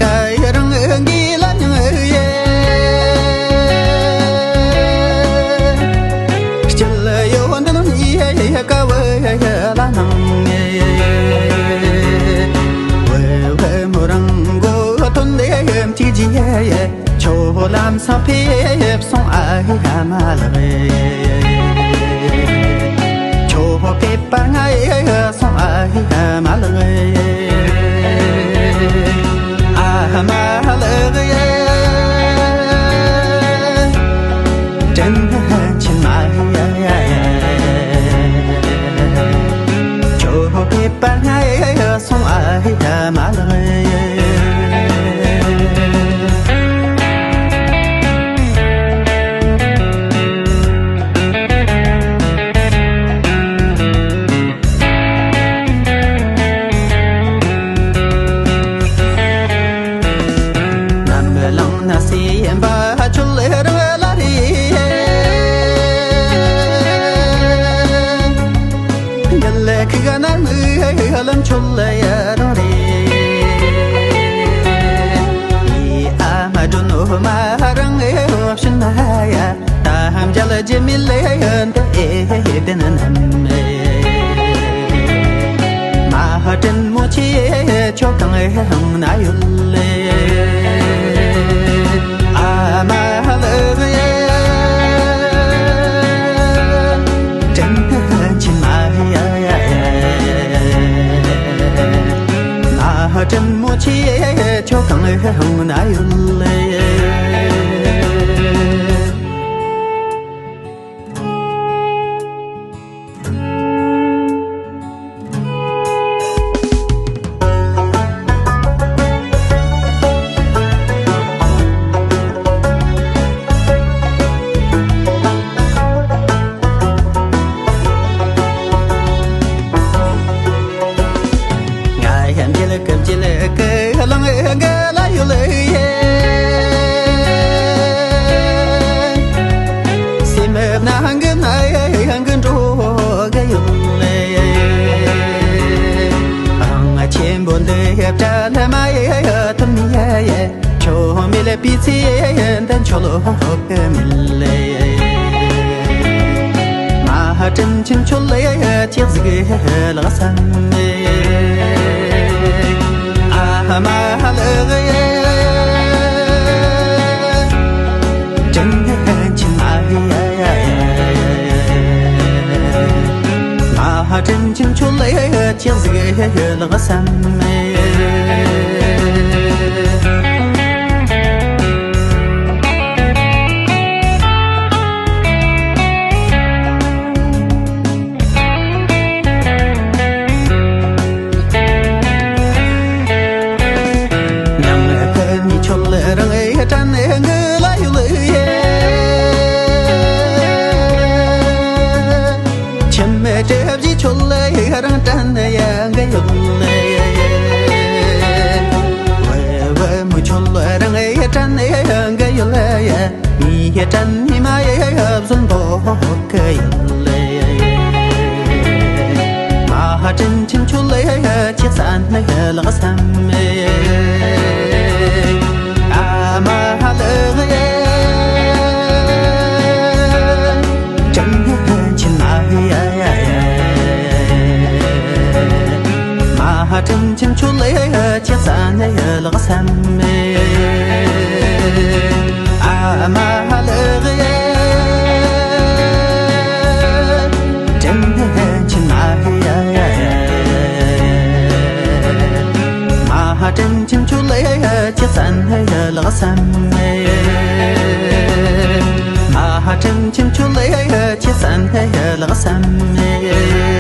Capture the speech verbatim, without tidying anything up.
ཀ་རང་གི་ལ་ཉང་ཡེ། སྐྱིད་ཡོད་འདི་ནམ་ཡེ་ཀ་བ་ལ་ནང་ཡེ། བེ་བེ་མོ་རང་གོ་ཐོན་དེ་ཡེ་ཅི་ཅི་ཡེ། ཁྱོད་ལམ་སང་ཕེབས་སོང་ཨ་ཡ་མ་ལགས། ཁྱོད་ཕེབས་པར་ང་ཡི་སོང་ཨ་ཡ་མ་ལགས། ཨ་མ་ལགས། དྲིན་ཆེན་མ་ཡ་ཡ་ཡ། ཁྱོད་ཕེབས་པར་ང་ཡི་སོང་ཨ་ཡ་མ་ལགས། ནམ་ལངས་ན་སེམས་པ་ཁྱོད་རང་ལ་རེ། ཉལ་ཁུག་ནར་མི་ལམ་ཁྱོད་ལ་ཡ་རང་རེད། ཨ་མ་སྒྲོན་འོ་མ་རང་ཨེ་འོ་ཕྱིན་ན་ཡ། ད་ཧམ་རྒྱལ་རྒྱུ་མི་ལས་འདི་ཨེ་བདེན་ནམ་མེད། མ་ཧ་དྲིན་མོ་ཆེ་ཁྱོད་གང་ཨེ་ཧང་ན་ཡོད་ལེ། ཨ་མ་ལགས། དྲིན་ཆེན་མ་ཡ་ཡ་ཡ། མ་ཧ་དྲིན་མོ་ཆེ་ཁྱོད་གང་ཨེ་ཧང་ན་ཡོད་ལེ། ང་ཡང་འཇིལ་གི་འཇིལ་གི་ལང་གི་ལ་ཡོད་ཡེ། སེམས་ནང་གི་ན་ཡང་གི་འགྲོ་གི་ཡོད་ལེ། ཨང་ཆེན་པོ་འདི་ཡབ་བྲལ་མ་ཡ་ཐུབ་ནི་ཡ་ཡ། ཁྱོད་མི་ལ་པི་ཚེ་འདི་འཆོལ་ལོ་གི་མི་ལེ། མ་ཧ་དྲིན་ཆེན་ཁྱོད་ལ་ཡ་ཅིག་ཟིག་ལགས་སམ་མེ། ཨ་མ་ལགས། དྲིན་ཆེན་མ་ཡ་ཡ་ཡ། མ་ཧ་དྲིན་ཆེན་ཁྱོད་ལ་ཡ་ཅིག་ཟིག་ལགས་སམ་མེ། ཉང་ཁ་ནི་ཁྱོད་རང་ཨེ་དྲན་ཨེ་གི་ལ་ཡུལ་ཡེ། ཁྱིམ་མི་དེ་བཞི་ཁྱོད་ལ་ཡི་རང་དྲན་ཡང་གི་ཡོད་ལེ། བེ་བེ་མོ་ཁྱོད་རང་ཡི་དྲན་ཡང་གི་ཡོད་ལེ། མི་ཡི་དྲན་ནི་མ་ཡི་བཟོན་པོ་གི་ཡོད་ལེ། མ་ཧ་དྲིན་ཆེན་ཁྱོད་ལ་ཡི་ཅི་ས་ནི་ལགས་སམ་མེ། ཨ་མ་ལགས། དྲིན་ཆེན་མ་ཡ་ཡ་ཡ། མ་ཧ་དྲིན་ཆེན་ཁྱོད་ལ་ཡ་ཅི་ས་ནི་ལགས་སམ་མེ། ཨ་མ་ལགས། དྲིན་ཆེན་མ་ཡ་ཡ་ཡ། མ་ཧ་དྲིན་ཆེན་ཁྱོད་ལ་ཡ་ཅི་ས་ནི་ལགས་སམ་མེ། མ་ཧ་དྲིན་ཆེན་ཁྱོད་ལ་ཡ་ཅི་ས་ནི་ལགས་སམ་མེ།